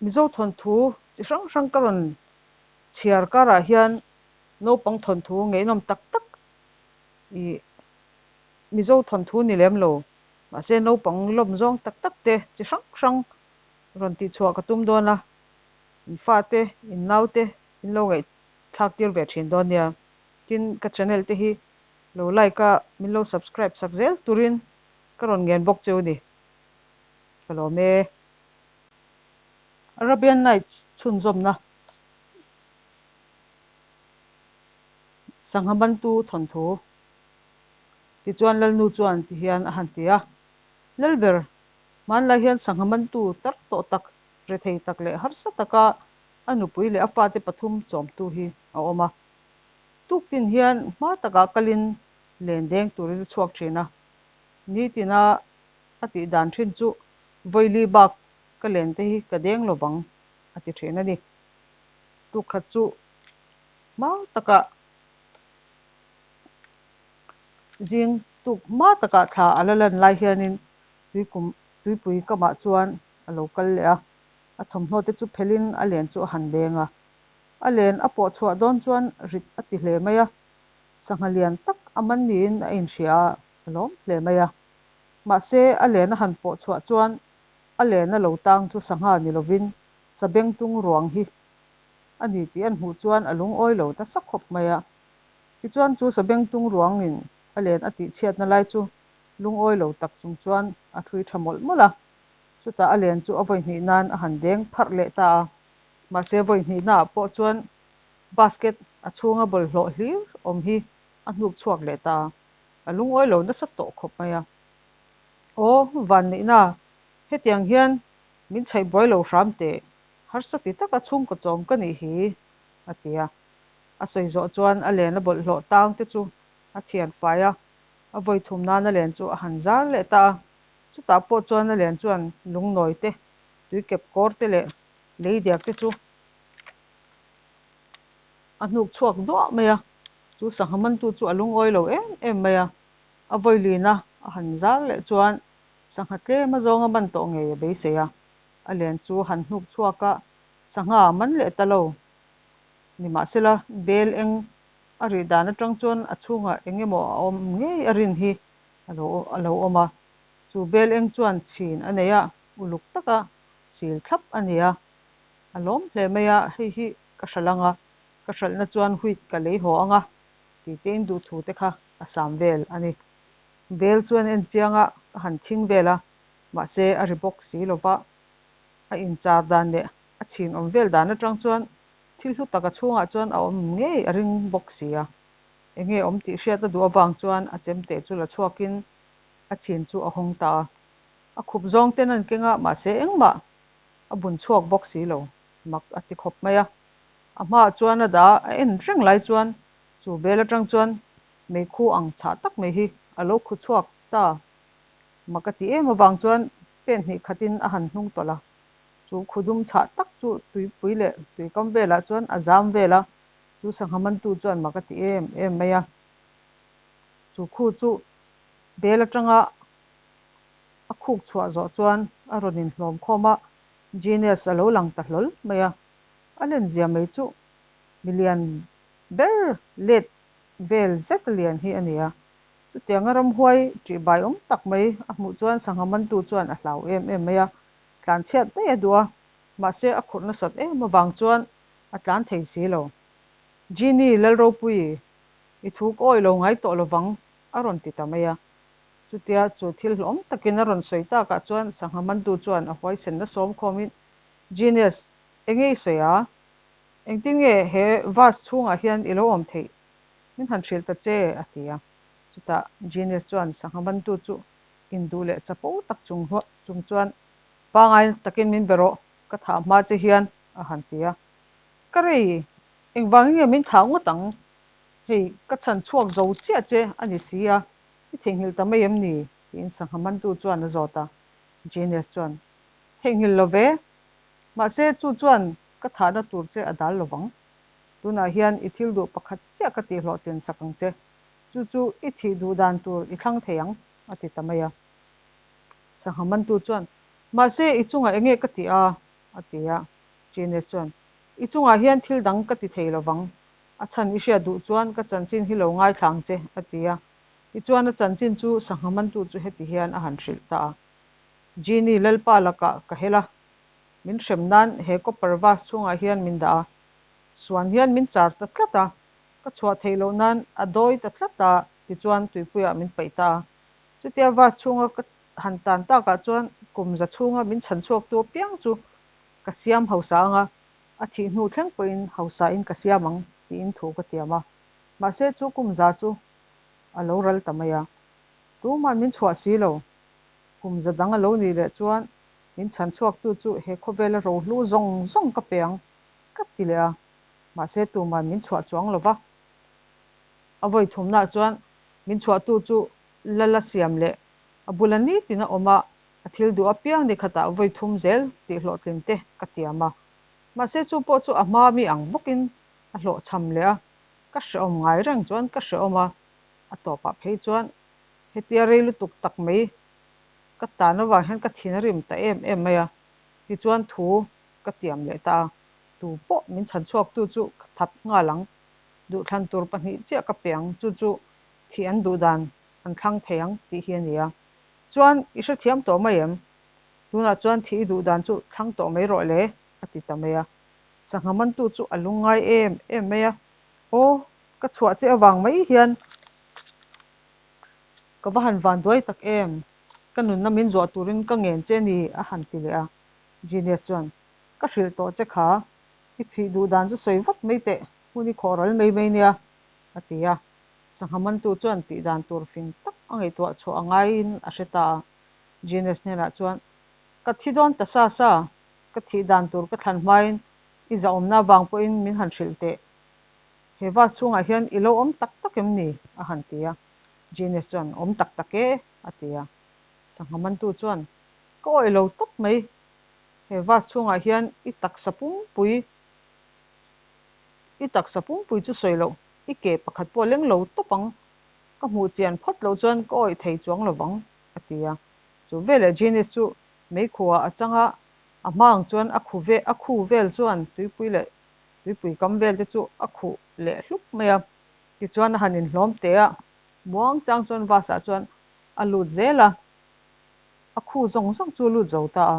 Mizo thawnthu chi hrang hrang ka rawn chhiar karah hian naupang thawnthu ngeihnawm tak tak ih Mizo thawnthu ni lem lo mahse naupang lawm zawng tak tak te chi hrang hrang rawn tihchhuah ka tum dawn a, in fate, in naute in lo ngaihthlak tir ve thin dawn nia. Tin, ka channel te hi lo like a, min lo subscribe sak zel turin ka rawn ngen bawk cheu ni. Ka lawm e. Arabian Nights chhunzawmna Sangha mantu thawnthu tichuan Lalnu chuan ti hian a han ti a, Lalber, hmanlai hian sangha mantu tar tawh tak, rethei tak leh harsa taka a nupui leh a fate pathum chawmtu hi a awm a. Tuktin hian hma takah kalin len deng turin a chhuak thin a, nitina a tih dan thin chu Vawili bak ka len te hi ka deng lo vang a ti thin a ni. Tukkhat chu hma takah zing tuk hma takah thla a la lan lai hianin tuikum tuipui kamah chuan a lo kal leh a, a thawmhnaw te chu phelin a len chu a han deng a. A len a pawh chhuah dawn chuan rit a ti hle mai a, sangha lian tak a man niin a inhria a, a lawm hle mai a. Mahse, a len a han pawh chhuah chuan a lena lo tang chu sangha ni lovin sabengtung ruang hi a ni tih an hmuh chuan a lungawi lo nasa khawp mai a. Tichuan chu sabengtung ruangin a len a tih chhiatna lai chu lungawi lo tak chung chuan a ṭhui ṭha mawlh mawlh a. Chutah a len chu a vawi hnih nan a han deng pharh leh ta a. Mahse, vawi hnihnaah pawh chuan basket a chhunga bawlhhlawh hlir awm hi a hnuk chhuak leh ta a. A lungawi lo nasa tawh khawp mai a. Aw, Vanneihna, hetiang hian min chhaih buai lo hram teh, harsa ti taka chhungkaw chawm ka nih hi, a ti a. A sawi zawh chuan a len a bawlhhlawh tang te chu a thian fai a, a vawi thum nan a len chu a han zar leh ta a. Chutah pawh chuan a len chuan lungnawi te, tuikep kawr te leh lei diak te chu a hnuk chhuak duah mai a. Chu sangha mantu chu a lungawi lo em em mai a, a vawilina a han zar leh chuan sangha tlem a zawnga man tawh ngei a beisei a, a len chu han hnuk chhuak a, sangha a man leh ta lo. Nimahsela, bel eng a rih dan atang chuan a chhungah eng emaw a awm ngei a rin hi a lo a lo awm a, chu bel eng chuan chhin a nei a, uluk taka sil thlap a ni a, a lawm hle mai a, hei hi ka hral ang a, Ka hralhna chuan wheat ka lei haw ang a, tih te in duh thu te kha a sam vel a ni. Bel chuan en chiang a, a han thing vel a, mahse a ri bawk si lo va. A inchar dan leh a chhin awm vel dan atang chuan thil hlu tak a chhungah chuan a awm ngei a ring bawk si a. Enge awm tih hriat a duh avang chuan a chemte chu la chhuakin a chhin chu a hawng ta a. A khup zawng ten an keng a, mahse engmah a bun chhuak bawk si lo, mak a ti khawp mai a. A hmaah chuan a dah a en reng lai chuan chu bel atang chuan meikhu ang chhah tak mai hi a lo khu chhuak ta. Mak a ti em avang chuan pen hnih khatin a han hnung tawlh a. Chu khu dum chhah tak chu tuipui leh tuikam velah chuan a zam vel a, chu sangha mantu chuan mak a ti em em mai a. Chu khu chu bel atanga a khuk chhuah zawh chuan a rawn inhlawm khawm a, Genius a lo lang ta hlawl mai a. A lenzia mai chu milian ber let vel zet a lian hi a ni a. Chutianga ramhuai ṭihbai awm tak mai a hmuh chuan sangha mantu chuan a hlau em em mai a, tlanchhiat daih a duh a, mahse a khurh nasat em avang chuan a tlan thei si lo. Genie Lalropuii, i thu ka awih lo ngai tawh lovang a rawn ti ta mai a. Chutia chu thil hlawm takin a rawn sawi takah chuan sangha mantu chuan a huaisenna sawm khawmin Genius, Enge i sawi a? Engtin nge he vase chhungah hian i lo awm theih? Min han hrilh ta che, a ti a. Chutah Genius chuan sangha mantu chu induh leh chapo tak chung hluah chung chuan, Pangai takin min be rawh, ka thah hma che hian, a han ti a. Ka rei, engvangin nge min thah ngawt ang? Hei, ka chhan chhuak zo chiah che a ni si a, i theihnghilh ta mai em ni? tiin sangha mantu chuan a zawt a. Genius chuan, Theihnghilh lo ve, Mahse, chu chuan ka thahna tur che a dal lovang. Tunah hian i thil duh pakhat chiah ka tihhlawhtlin sak ang che. Chu chu i thih duh dan tur i thlang thei ang, a ti ta mai a. Sangha mantu chuan, Mahse, i chungah enge ka tih a? A ti a. Genius chuan, I chungah hian thil dang ka ti thei lovang. A chhan i hriat duh chuan ka chanchin hi lo ngaithla ang che, a ti a. Tichuan a chanchin chu sangha mantu chu heti hian a han hrilh ta a. Genie, Lalpa lakah ka hel a. Min hrem nan he copper vase chhungah hian min dah a. Suan hian min char ta tlat a. Ka chhuah theih loh nan a dawi ta tlat a, tichuan tuipuiah min paih ta a. Chutia vase chhunga ka han tan takah chuan kum za chhunga min chhan chhuaktu apiang chu ka siam hausa ang a, a thih hnu thleng pawhin hausain ka siam ang tiin thu ka tiam a. Mahse chu kum za chu a lo ral ta mai a. Tuma'n min chhuah si lo. Kum za dang a lo nih leh chuan min chhan chhuaktu chu he khawvela rohlu zawng zawng ka pe ang ka ti leh a. Mahse tuma'n min chhuah chuang lo va. A vawi thumnaah chuan min chhuahtu chu lala siam leh a bula nitin a awm a, a thil duh apiang ni khatah vawi thum zel tih hlawhtlin te ka tiam a. Mahse chu pawh chu a hma mi ang bawkin a hlawhchham leh a, ka hrehawm ngai reng chuan ka hrehawm a, a tawpah phei chuan hetia rei lutuk tak mai ka tan avang hian ka thin a rim ta em em mai a, tichuan thu ka tiam leh ta a, tu pawh min chhan chhuaktu chu ka that nghal ang, duhthlan tur pahnih chiah ka pe ang, chu chu thih an duh dan an thlang thei ang tih hi a ni a. Chuan i hrethiam tawh mai em? Tunah chuan thih i duh dan chu thlang tawh mai rawh le, a ti ta mai a. Sangha mantu chu a lungngai em em mai a, Aw, ka chhuah che avang mai hian ka va han van duai tak em? Ka nunna min zuah turin ka ngen che ni, a han ti leh a. Genius chuan, Ka hrilh tawh che kha, i thih duh dan chu sawi vat mai teh, hun i khawh ral mai mai nia, a ti a. Sangha mantu chuan tih dan tur fing tak a ngaihtuah chhuah a ngaiin a hre ta a. Genius hnenah chuan, Ka thi dawn ta sa sa, ka thih dan tur ka thlan hmain i zahawmna avang pawhin min han hrilh teh. He vase chhungah hian i lo awm tak tak em ni? a han ti a. Genius chuan, Awm tak tak e, a ti a. Sangha mantu chuan, Ka awih lo tawp mai. He vase chhungah hian i taksa pumpui, i taksa pumpui chu sawi loh. I ke pakhat pawh leng lo tawp ang, ka hmuh chian phawt loh chuan ka awih thei chuang lo vang, a ti a. Chu veleh Genius chu meikhuah a chang a, a hma ang chuan a khu ve a khu vel chuan tuipui leh tuipui kam vel te chu a khuh leh hlup mai a. Tichuan a han inhlawm teh a, muang chang chuan vase ah chuan a lut zel a, a khu zawng zawng chu a lut zo ta a.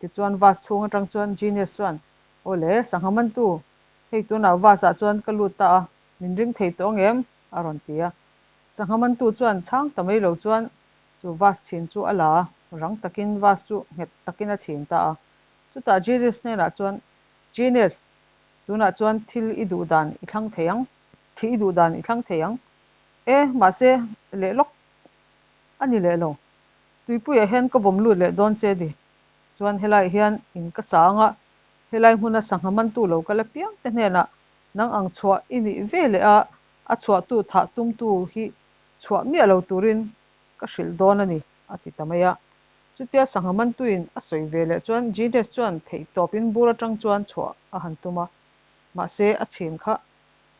Tichuan vase chhung atang chuan Genius chuan, Aw le, sangha mantu, Hei tunah vase ah chuan ka lut ta a, min ring thei tawh ang em? a rawn ti a. Sangha mantu chuan chhang ta mai lo chuan chu vase chhin chu a la a, rang takin vase chu nghet takin a chhin ta a. Chutah Genius hnenah chuan, Genius, tunah chuan thil i duh dan i thlang thei ang, thih i duh dan i thlang thei ang. E, mahse, leh lawk a ni leh lo. Tuipuiah hian ka vawm lut leh dawn che ni. Chuan helaiah hian in ka sa ang a, Helai hmuna sangha mantu lo kal apiang te hnenah nang ang chhuah i nih ve leh a, a chhuahtu thah tumtu hi chhuah miah lo turin ka hrilh dawn a ni, a ti ta mai a. Chutia sangha mantuin a sawi ve leh chuan Genius chuan theih tawpin bur atang chuan chhuah a han tum a, mahse a chhin kha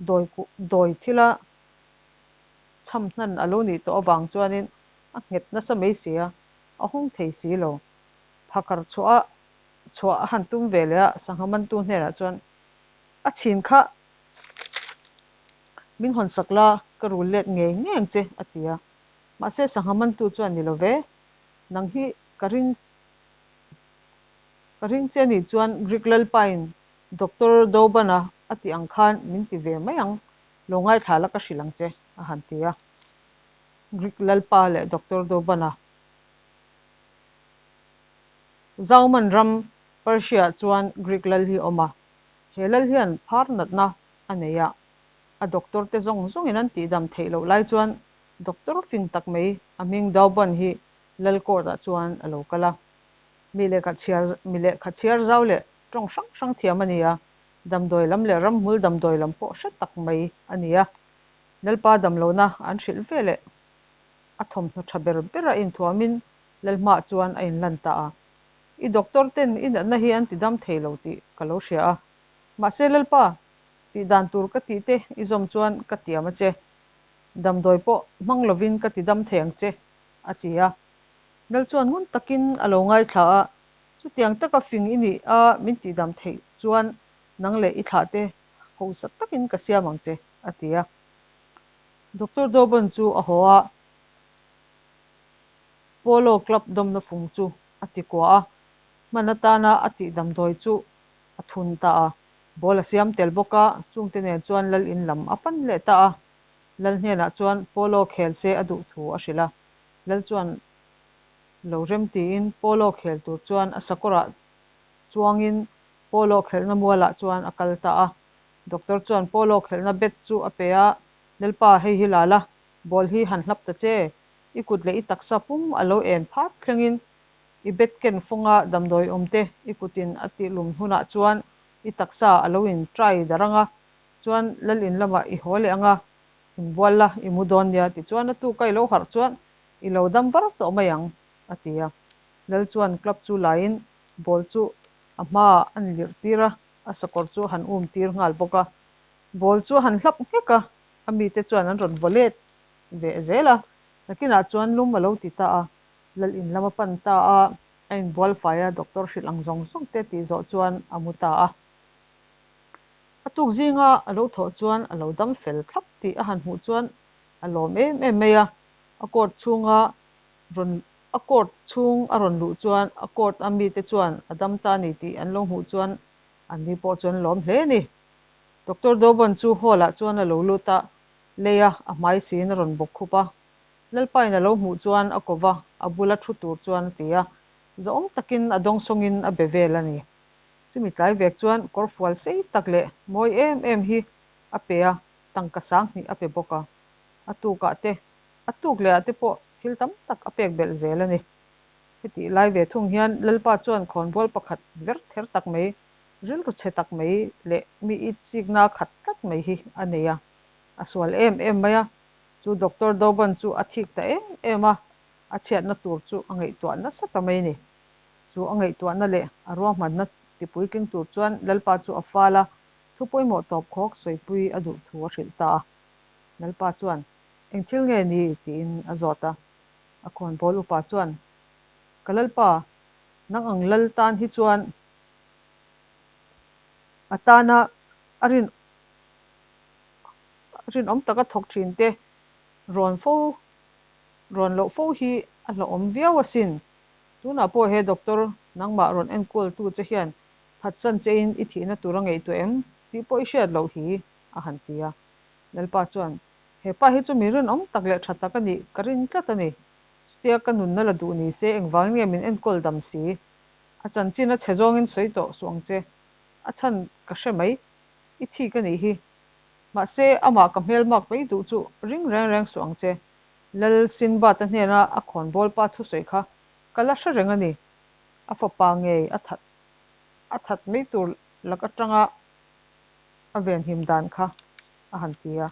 dawi dawi thila chham hnan a lo nih tawh avang chuanin a nghet nasa mai si a, a hawng thei si lo. Phakar chhuah a chhuah a han tum ve leh a, sangha mantu hnenah chuan a chhin kha min hawn sak la, ka rul let ngei ngei ang che, a ti a. Mahse sangha mantu chuan ni lo ve, nang hi ka ring ka ring che anih chuan Greek lalpain Doctor Dobana a tih ang khan min ti ve mai ang, lo ngaithla la ka hrilh ang che, a han ti a. Greek lalpa leh Doctor Dobana. Zauman ram Persia-ah chuan Greek lal hi a awm a, he lal hian phar natna a nei a, a doctor te zawng zawngin an tihdam theih loh lai chuan doctor fing tak mai a hming Dauban hi lal court-ah chuan a lo kal a. Mi lehkha chhiar mi lehkha chhiar zau leh tawng hrang hrang thiam a ni a, damdawi lam leh ramhmul damdawi lam pawh hre tak mai a ni a. Lalpa damlohna an hrilh ve leh a thawmhnaw tha ber ber a inthuamin Lalhmah chuan a inlan ta a, I doctor ten i natna hi an tidam thei lo tih ka lo hria a, mahse Lalpa, tih dan tur ka tih te i zawm chuan ka tiam a che, damdawi pawh hmang lovin ka tidam thei ang che, a ti a. Lal chuan ngun takin a lo ngaithla a, Chutiang taka fing i nih a min tihdam theih chuan nang leh i thlahte hausa takin ka siam ang che, a ti a. Doctor Dobon chu a haw a, Polo Club dawmna fung chu a ti kua a, hman atana a tih damdawi chu a thun ta a. Ball a siam tel bawk a, chungte nen chuan lal in lam a pan leh ta a. Lal hnenah chuan Polo khel se a duh thu a hrilh a. Lal chuan lo rem tiin Polo khel tur chuan a sakawrah chuangin Polo khelhna mualah chuan a kal ta a. Doctor chuan Polo khelhna bet chu a pe a, Lalpa, hei hi la la, ball hi han hlap ta che. I kut leh i taksa pum a lo en phat thlengin i bet ken fawnga damdawi awm te i kutin a tihlum hunah chuan i taksa a lo in try dar anga, chuan lal in lamah i haw leh anga, inbual la, i mu dawn nia tichuan a tuka i lo harh chuan i lo dam var tawh mai ang, a ti a. Lal chuan club chu laiin ball chu a hmaah a nlirh tir a, a sakawr chu a han um tir nghal bawk a. Ball chu a han hlap nghek a, a mite chuan an rawn vaw let ve zel a. Nakinah chuan lum a lo ti ta a, lal in lam a pan ta a, a inbual fai a, doctor hrilh ang zawng zawng te tih zawh chuan a mu ta a. A tuk zinga a lo thawh chuan a lo dam fel thlap tih a han hmuh chuan a lawm em em mai a, a court chhunga rawn a court chhung a rawn luh chuan a court a mite chuan a dam ta ni tih an lo hmuh chuan an ni pawh chuan lawm hle a ni. Doctor Dobon chu hall ah chuan a lo lut a, lei a a hmai siin a rawn bawk khup a. Lalpain a lo hmuh chuan a ko va, a bula thu tur chuan a ti a, zahawm takin a dawngsawngin a be vel a ni. Chumi tlai vek chuan kawrfual sei tak leh mawi em em hi a pe a, tangka sanghnih a pe bawk a. A tukah te, a tuk lehah te pawh thil tam tak a pek belh zel a ni. Hetih lai ve thung hian Lalpa chuan khawnbawl pakhat ver ther tak mai, rilru chhe tak mai leh mi itsikna khat tlat mai hi a nei a. A sual em em mai a, chu Doctor Doban chu a thik ta em em a, a chhiatna tur chu a ngaihtuah nasa ta mai a ni. Chu a ngaihtuahna leh a ruahmanna tipuitling tur chuan Lalpa chu a fal a, thu pawimawh tawp khawk sawipui a duh thu a hrilh ta a. Lalpa chuan, Eng thil nge ni? tiin a zawt a. A khawnbawl upa chuan, Ka Lalpa, nang ang lal tan hi chuan a tana a rin rinawm taka thawk thin te rawn fo rawn loh fo hi a hlauhawm viau asin. Tunah pawh he doctor nangmah rawn enkawl tu che hian phatsan chein i thihna tur a ngaihtuah em tih pawh i hriat loh hi, a han ti a. Lalpa chuan, He pa hi chu mi rinawm tak leh tha tak a nih ka rin tlat a ni. Chutia ka nunna la duh ni se engvangin nge min enkawl dam si? A chanchin a chhe zawngin sawi tawh suh ang che. A chhan ka hre mai. I thik a nih hi. Mahse, amah ka hmelmak mai duh chu ring reng reng suh ang che. Lal Sinbad-a hnena a khawnbawl pa thusawi kha ka la hre reng a ni. A fapa ngei a that a that mai tur lak atanga a venhim dan kha a han ti a.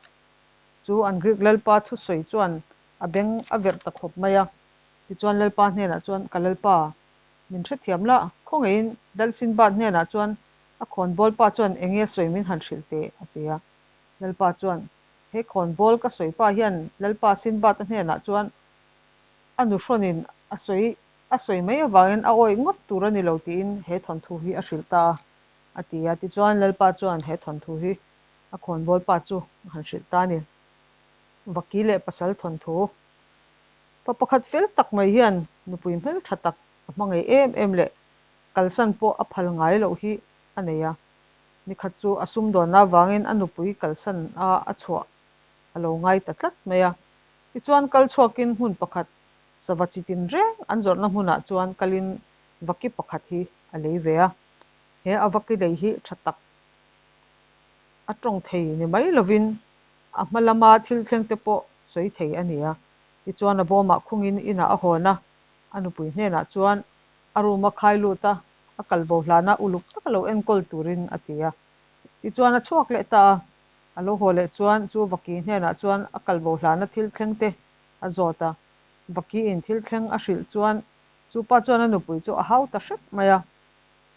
Chu an Greek lalpa thusawi chuan a beng a verh ta khawp mai a. Tichuan lalpa hnenah chuan, Ka lalpa, min hrethiam la, khawngaihin Lal Sinbad hnenah chuan a khawnbawl pa chuan eng nge sawi min han hrilh teh, a ti a. Lalpa chuan, He khawnbawl ka sawi pa hian lalpa Sinbad-a hnenah chuan a nuhrawnin a sawi a sawi mai avangin a awih ngawt tur a ni lo tiin he thawnthu hi a hrilh ta a, a ti a. Tichuan lalpa chuan he thawnthu hi a khawnbawl pa chu a han hrilh ta a ni. Vaki leh pasal thawnthu pa pakhat fel tak mai hian nupui hmeltha tak a hmangaih em em leh kalsan pawh a phal ngai loh hi a nei a. Nikhat chu a sumdawnna avangin a nupui kalsan a a chhuah a lo ngai ta tlat mai a. Tichuan kal chhuakin hmun pakhat sava chi tin reng an zawrhna hmunah chuan kalin vaki pakhat hi a lei ve a. He a vaki lei hi tha tak a tawng thei ni mai lovin a hma lama thil thleng te pawh sawi thei a ni a. Tichuan a bawmah khungin inah a hawn a, a nupui hnenah chuan a room a khai lut a, a kal bo hlana uluk taka lo enkawl turin a ti a. Tichuan a chhuak leh ta a, a lo haw leh chuan chu Vaki hnenah chuan a kal bo hlana thil thleng te a zawt a. Vaki in thil thleng a hrilh chuan chu pa chuan a nupui chu a hau ta hrep mai a.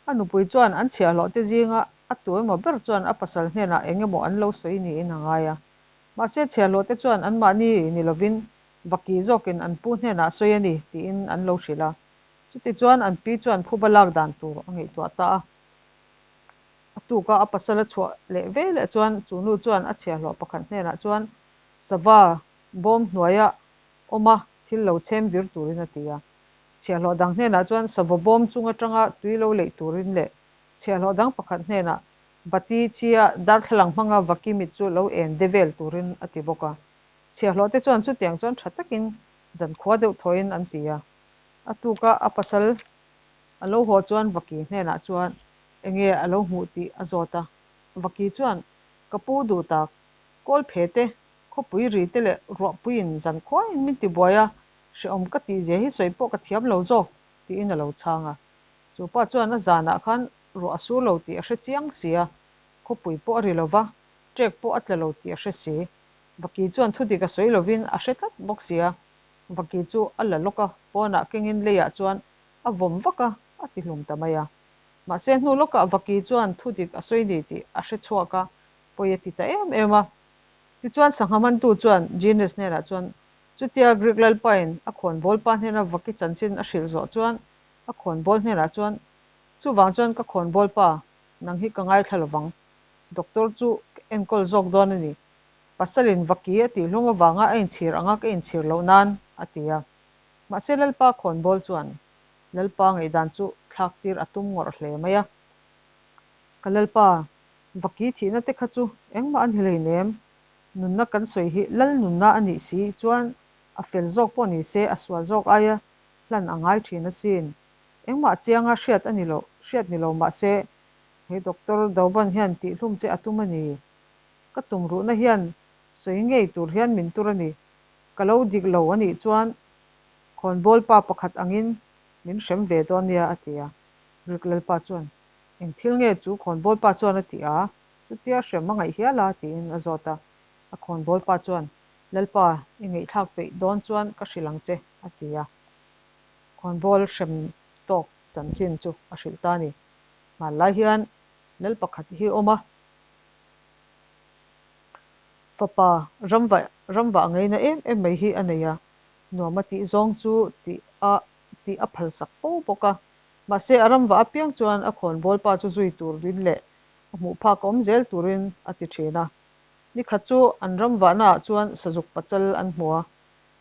A nupui chuan an chhiahhlawh te zinga a tu emaw ber chuan a pasal hnenah eng emaw an lo sawi niin a ngai a. Mahse chhiahhlawh te chuan anmahni ni lovin Vaki zawkin an pu hnenah sawi a ni tiin an lo hrilh a. Chutichuan an pi chuan phuba lak dan tur a ngaihtuah ta a. A tuka a pasal a chhuah leh ve leh chuan chu nu chuan a chhiahhlawh pakhat hnenah chuan sava bawm hnuaia awma thil lo chhem vir turin a ti a. Chhiahhlawh dang hnenah chuan sava bawm chung atanga tui lo leih turin leh chhiahhlawh dang pakhat hnenah bati chia darthlalang hmanga vaki mit chu lo en de vel turin a ti bawk a. Chhiahhlawh te chuan chutiang chuan tha takin zankhua deuh thawhin an ti a. A tuka a pasal a lo haw chuan Vaki hnenah chuan enge a lo hmuh tih a zawt a. Vaki chuan, Ka pu duh tak, kawl phe te, khawpui ri te leh ruahpuiin zankhuain min tibuai a, hrehawm ka tih zia hi sawi pawh ka thiam lo zawk, tiin a lo chhang a. Chu pa chuan a zanah khan ruah a sur lo tih a hre chiang si a, khawpui pawh a ri lo va, ṭek pawh a tla lo tih a hre si. Vaki chuan thudik a sawi lovin a hre tlat bawk si a, Vaki chu a la lawk a, pawnah kengin leiah chuan a vawm vak a, a ti hlum ta mai a. Mahse hnu lawkah Vaki chuan thudik a sawi ni tih a hre chhuak a, pawi a ti ta em em a. Tichuan sangha mantu chuan Genius hnenah chuan chutia Greek lalpain a khawnbawlpa hnena Vaki chanchin a hrilh zawh chuan a khawnbawl hnenah chuan, Chuvang chuan ka khawnbawlpa, nang hi ka ngaithla lovang. Doctor chu ka enkawl zawk dawn a ni. Pasalin Vaki a tih hlung avanga a inchhir anga ka inchhir loh nan, a ti a. Mahse Lalpa khawnbawl chuan Lalpa ngaihdan chu thlak tir a tum ngawrh hle mai a. Ka Lalpa, Vaki thihna te kha chu engmah a ni hleinem, nunna kan sawi hi Lal nunna a nih si chuan a fel zawk pawh ni se a sual zawk aia hlan a ngai thin asin. Engmah chianga hriat a ni lo, hriat ni lo mahse he Doctor Dauban hian tihhlum che a tum a ni. Ka tumruhna hian sawi ngei tur hian min tur a ni. Ka lo dik lo a nih chuan khawnbawl pa pakhat angin min hrem ve dawn nia a ti a. Greek lalpa chuan, Eng thil nge chu khawnbawl pa chuan a ti a, chutia hrem a ngaih hial a tiin a zawt a. A khawnbawl pa chuan, Lalpa, i ngaihthlak peih dawn chuan ka hrilh ang che a ti a. Khawnbawl hrem tawk chanchin chu a hrilh ta a ni. Hmanlai hian lal pakhat hi a awm a. Fapa ramvah ramvah ngaina em em mai hi a nei a, nuam a tih zawng chu tih a tih a phalsak fo bawk a. Mahse a ramvah apiang chuan a khawnbawl pa chu zui turin leh a hmuh phak awm zel turin a ti thin a. Nikhat chu an ramvahnaah chuan sazuk pachal an hmu a,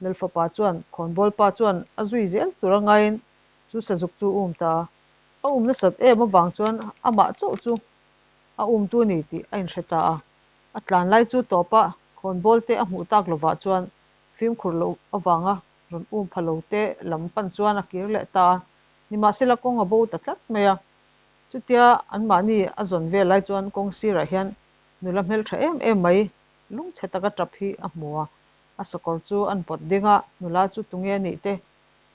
Lalfapa chuan khawnbawl pa chuan a zui zel tur a ngaiin chu sazuk chu um ta a. A um nasat em avang chuan amah chauh chu a umtu a ni tih a inhre ta a. A tlan lai chu tawpa khawnbawl te a hmuh tak lovah chuan fimkhur loh avanga rawn um pha lo te lam pan chuan a kir leh ta a. Nimahsela kawng a bo ta tlat mai a. Chutia anmahni a zawn vel lai chuan kawng sirah hian nula hmeltha em em mai lungchhe taka tap hi a hmu a. A sakawr chu an pawt ding a, nula chu tunge a nih te,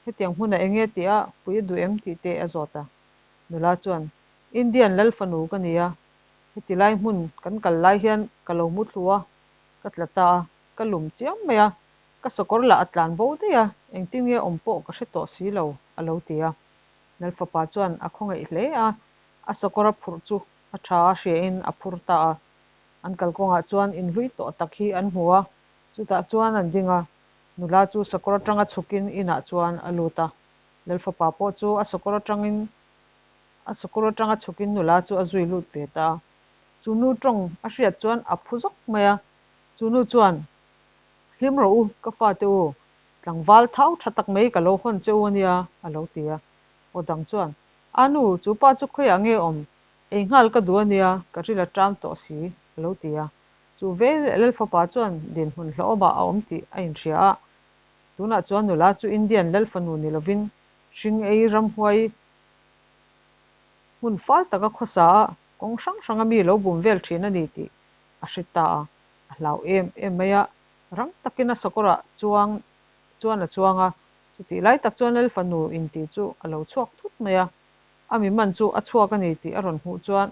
hetiang hmunah eng nge tih a pui a duh em tih te a zawt a. Nula chuan, Indian lal fanu ka ni a, heti lai hmun kan kal lai hian ka lo mu thlu a, ka tla ta a, ka lum chiam mai a, ka sakawr lah a tlan bo daih a, engtin nge awm pawh ka hre tawh si lo, a lo ti a. Lal fapa chuan a khawngaih hle a, a sakawr a phurh chu a tha a hriain a phur ta a. An kalkawngah chuan inhlui tawh tak hi an hmu a, chutah chuan an ding a. Nula chu sakawr atanga chhukin inah chuan a lut a. Lal fapa pawh chu a sakawr atangin A sakawr atanga chhukin nula chu a zui lut ve ta a. Chu nu tawng a hriat chuan a phu zawk mai a. Chu nu chuan, Hlim rawh u, ka fate u, tlangval thau tha tak mai ka lo hawn che u a nia, a lo ti a. Aw dang chuan, A nu, chu pa chu khawiah nge awm? Ei nghal ka duh a nia, ka ril a ṭam tawh si, a lo ti a. Chu veleh Lalfapa chuan dinhmun hlauhawmah a awm tih a inhria a. Tunah chuan nula chu Indian Lalfanu ni lovin hring ei ramhuai Hmun fal taka khawsa a, kawng hrang hranga mi lo bum vel thin a ni tih a hre ta a, a hlau em em mai a, rang takin a sakawrah chuang chuan a chuang a, chutih lai tak chuan Lal fanu intih chu a lo chhuak thut mai a, a mi man chu a chhuak a ni tih a rawn hmuh chuan,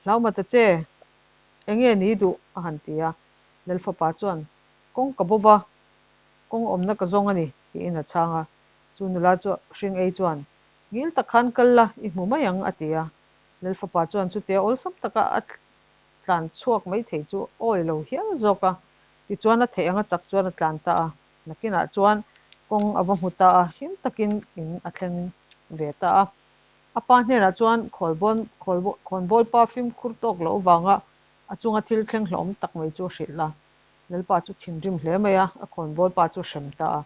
Hlau ma ta che, enge ni duh? a han ti a, Lal fapa chuan, Kawng ka bo va, kawng awmna ka zawng a ni, tiin a chhang a, chu nula chu hring ei chuan, Ngil tak khan kal la, i hmu mai ang, a ti a. Lal fapa chuan chutia awlsam taka a tlan chhuak mai thei chu awi lo hial zawk a. Tichuan a theih anga chak chuan a tlan ta a. Nakinah chuan kawng a va hmu ta a, him takin in a thleng ve ta a. A pa hnenah chuan khawnbawl pa fimkhur tawk loh avanga a chunga thil thleng hlawm tak mai chu a hrilh a. Lalpa chu thinrim hle mai a, a khawnbawl pa chu hrem ta a.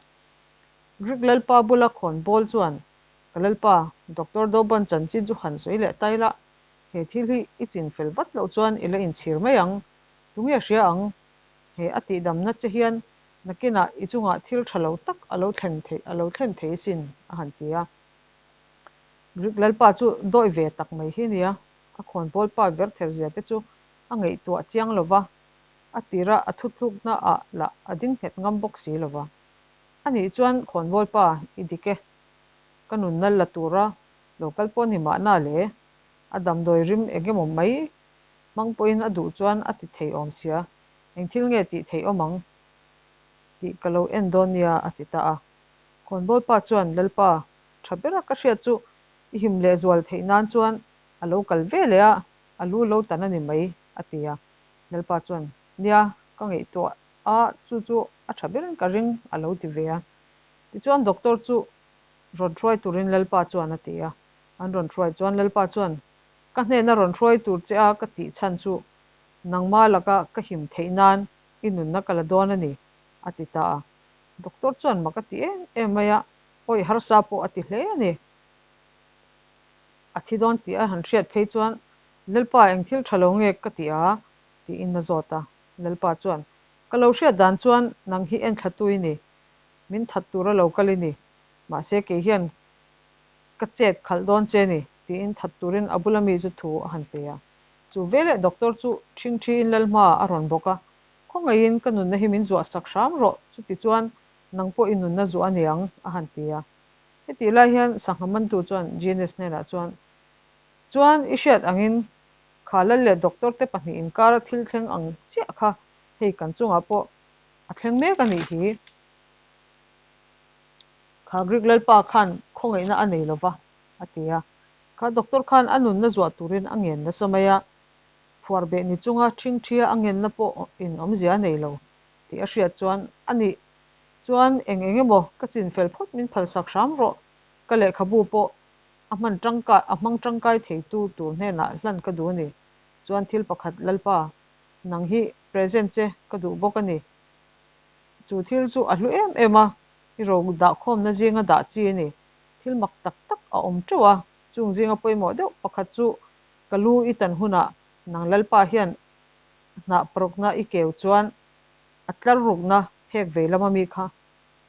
Greek lalpa bula khawnbawl chuan, Ka lalpa, Doctor Doban chanchin chu han sawi leh ta ila, he thil hi i chin fel vat loh chuan i la inchhir mai ang. Tunge hria ang? He a tihdamna che hian nakinah i chungah thil tha lo tak a lo thlen theih a lo thlen thei sin, a han ti a. Greek lalpa chu dawi ve tak mai hi nia, a khawnbawl pa ver ther zia te chu a ngaihtuah chiang lo va, a tira a thuthlukna ah lah a ding nghet ngam bawk si lo va. Anih chuan khawnbawl pa i dik e, ka nunna la tura lo kal pawh ni mahna le, a damdawi rim eng emaw mai hmang pawhin a duh chuan a ti thei awm sia, eng thil nge tih theih awm ang tih ka lo en dawn nia a ti ta a. Khawnbawl pa chuan Lalpa tha bera ka hriat chu i him lehzual theih nan chuan a lo kal ve leh a, a lu lo tan a ni mai a ti a. Lalpa chuan, Nia, ka ngaihtuah a, chu chu a tha berin ka ring a lo ti ve a. Tichuan doctor chu rawn hruai turin Lalpa chuan a ti a. An rawn hruai chuan Lalpa chuan, Ka hnena rawn hruai tur che a ka tih chhan chu nangma laka ka him theih nan i nunna ka la dawn a ni, a ti ta a. Doctor chuan mak a ti em em mai a, awih harsa pawh a ti hle a ni. A thi dawn tih a han hriat phei chuan, Lalpa eng thil tha lo nge ka ti a? tiin a zawt a. Lalpa chuan, Ka lo hriat dan chuan nang hi enthlatu i ni, min that tura lo kal i ni, mahse kei hian ka chet khalh dawn che ni, tiin that turin a bula mi chu thu a han pe a. Chu veleh doctor chu ṭhingṭhiin Lalhma a rawn bawk a, Khawngaihin ka nunna hi min zuah sak hram rawh, chuti chuan nang pawh i nunna zuah a niang, a han ti a. Hetih lai hian sangha mantu chuan Genius hnenah chuan, Chuan i hriat angin kha lal leh doctor te pahnih inkara thil thleng ang chiah kha hei kan chungah pawh a thleng mek a nih hi. Kha Greek lalpa khan khawngaihna a nei lova, a ti a. Kha doctor khan a nunna zuah turin a ngen nasa mai a, phuar beh ni chunga ṭhingṭhia a ngenna pawh in awmzia a nei lo tih a hriat chuan a nih chuan eng eng emaw ka chinfel phawt min phalsak hram rawh, ka lehkhabu pawh a hman tangkai a hmang tangkai theitu tur hnenah hlan ka duh a ni. Chuan thil pakhat Lalpa, nang hi present che ka duh bawk a ni. Chu thil chu a hlu em em a, i ro dahkhawmna zinga dah chi a ni. Thil mak tak tak a awm teuh a, chung zinga pawimawh deuh pakhat chu ka lu i tan hunah nang Lalpa hian hnah parukna i keu chuan a tlar rukna phek vei lama mi kha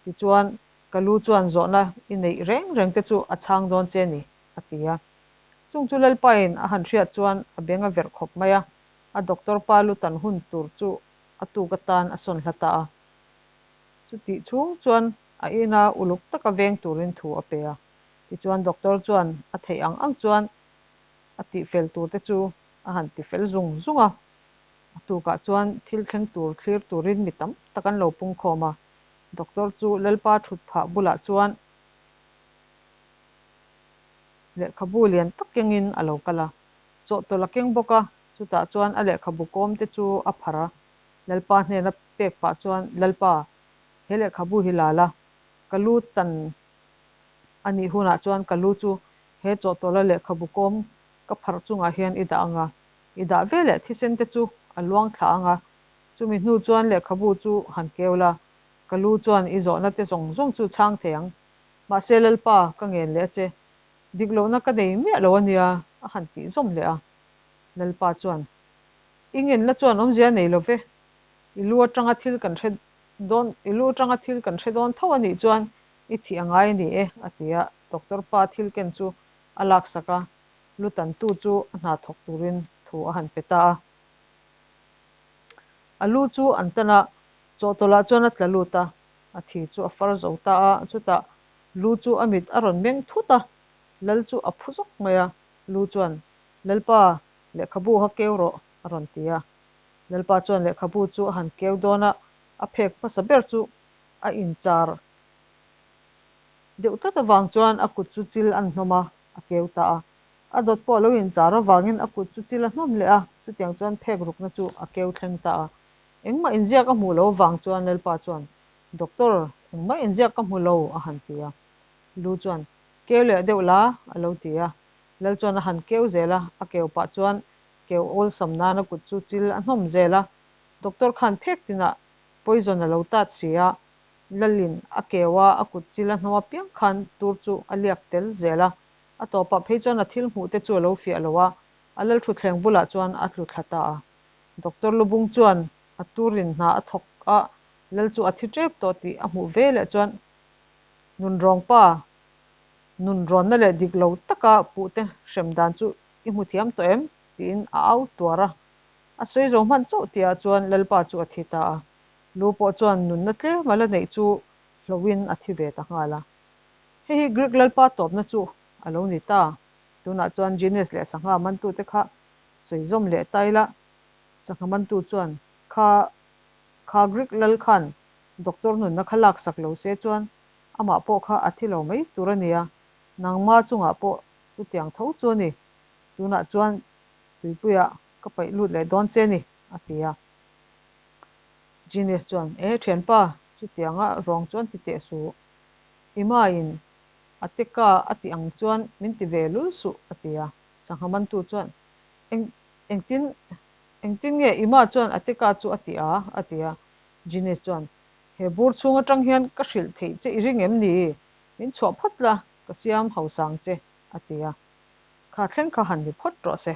tichuan ka lu chuan zawhna i neih reng reng te chu a chhang dawn che ni, a ti a. Chung chu Lalpain a han hriat chuan a beng a verh khawp mai a, a doctor pa lu tan hun tur chu a tuk atan a sawn hla ta a. Chutih chhung chuan a ina uluk taka veng turin thu a pe a. Tichuan doctor chuan a theih ang ang chuan a tihfel tur te chu a han tifel zung zung a. A tukah chuan thil thleng tur thlir turin mi tam tak an lo pungkhawm a. Doctor chu Lalpa thut phah bulah chuan lehkhabu lian tak kengin a lo kal a. Chawhtawlh a keng bawk a, chutah chuan a lehkhabu kawm te chu a pharh a. Lalpa hnena pek pah chuan, Lalpa, he lehkhabu hi la la, ka lu tan a nih hunah chuan ka lu chu he chawhtawlha lehkhabu kawm ka pharh chungah hian i dah ang a, i dah veleh thisen te chu a luang thla ang a, chumi hnu chuan lehkhabu chu han keu la, ka lu chuan i zawhna te zawng zawng chu chhang thei ang. Mahse Lalpa, ka ngen leh a che, dik lohna ka nei miah lo a nia, a han tih zawm leh a. Lalpa chuan, I ngenna chuan awmzia nei lo ve, i lu atanga thil kan hre dawn, i lu atanga thil kan hre dawn tho a nih chuan i thih a ngai a ni e, a ti a, doctor pa thil ken chu a laksak a, lu tantu chu a hna thawk turin thu a han pe ta a. A lu chu an tan a, chawhtawlh ah chuan a tla lut a, a thi chu a far zo ta a, chutah lu chu a mit a rawn meng thut a, lal chu a phu zawk mai a, lu chuan, Lalpa, lehkhabu kha keu rawh, a rawn ti a. Lalpa chuan lehkhabu chu a han keu dawn a, a phek hmasa ber chu a inchar deuh tlat avang chuan a kut chu chil a hnawm a, a keu ta a. A dawt pawh a lo inchar avangin a kut chu chil a hnawm leh a, chutiang chuan phek rukna chu a keu thleng ta a. Engmah inziak a hmuh loh avang chuan Lalpa chuan, Doctor, engmah inziak ka hmu lo, a han ti a. Lu chuan, Keu leh deuh la, a lo ti a. Lal chuan a han keu zel a, a keu pah chuan keu awlsam nan a kut chu chil a hnawm zel a. Doctor khan phek tinah poison a lo tat si a, Lalin a keu a, a kut chil a hnawm apiang khan tur chu a liak tel zel a. A tawpah phei chuan a thil hmuh te chu a lo fiah lo a, a lalthutthleng bulah chuan a tlu thla ta a. Doctor Lubung chuan a turin hna a thawk a, Lal chu a thi tep tawh tih a hmuh ve leh chuan Nunrawng pa, nunrawnna leh dik lo taka puhte hrem dan chu i hmu thiam tawh em? tiin a au tuar a. A sawi zo hman chauh tihah chuan Lalpa chu a thi ta a. Lu pawh chuan nunna tlem a la neih chu hlohin a thi ve ta nghal a. Hei hi Greek Lalpa tawpna chu a lo ni ta. Tunah chuan Genius leh sangha mantute kha sawi zawm leh ta ila. Sangha mantu chuan kha kha Greek lal khan doctor nunna kha laksak lo se chuan amah pawh kha a thi lo mai tur a nia, nangma chungah pawh chutiang tho chu a ni. Tunah chuan tuipuiah ka paih lut leh dawn che ni, a ti a. Genius chuan, E thianpa, chutianga rawng chuan ti teh suh. Ima-in a teka a tih ang chuan min ti ve lul suh, a ti a. Sangha mantu chuan, Eng, engtin, engtin nge Ima chuan a teka chu a tih a? a ti a. Genius chuan, He bur chhung atang hian ka hrilh theih che i ring em ni? Min chhuah phawt la, ka siam hausang che, a ti a. Kha thleng kha han ni phawt rawh se.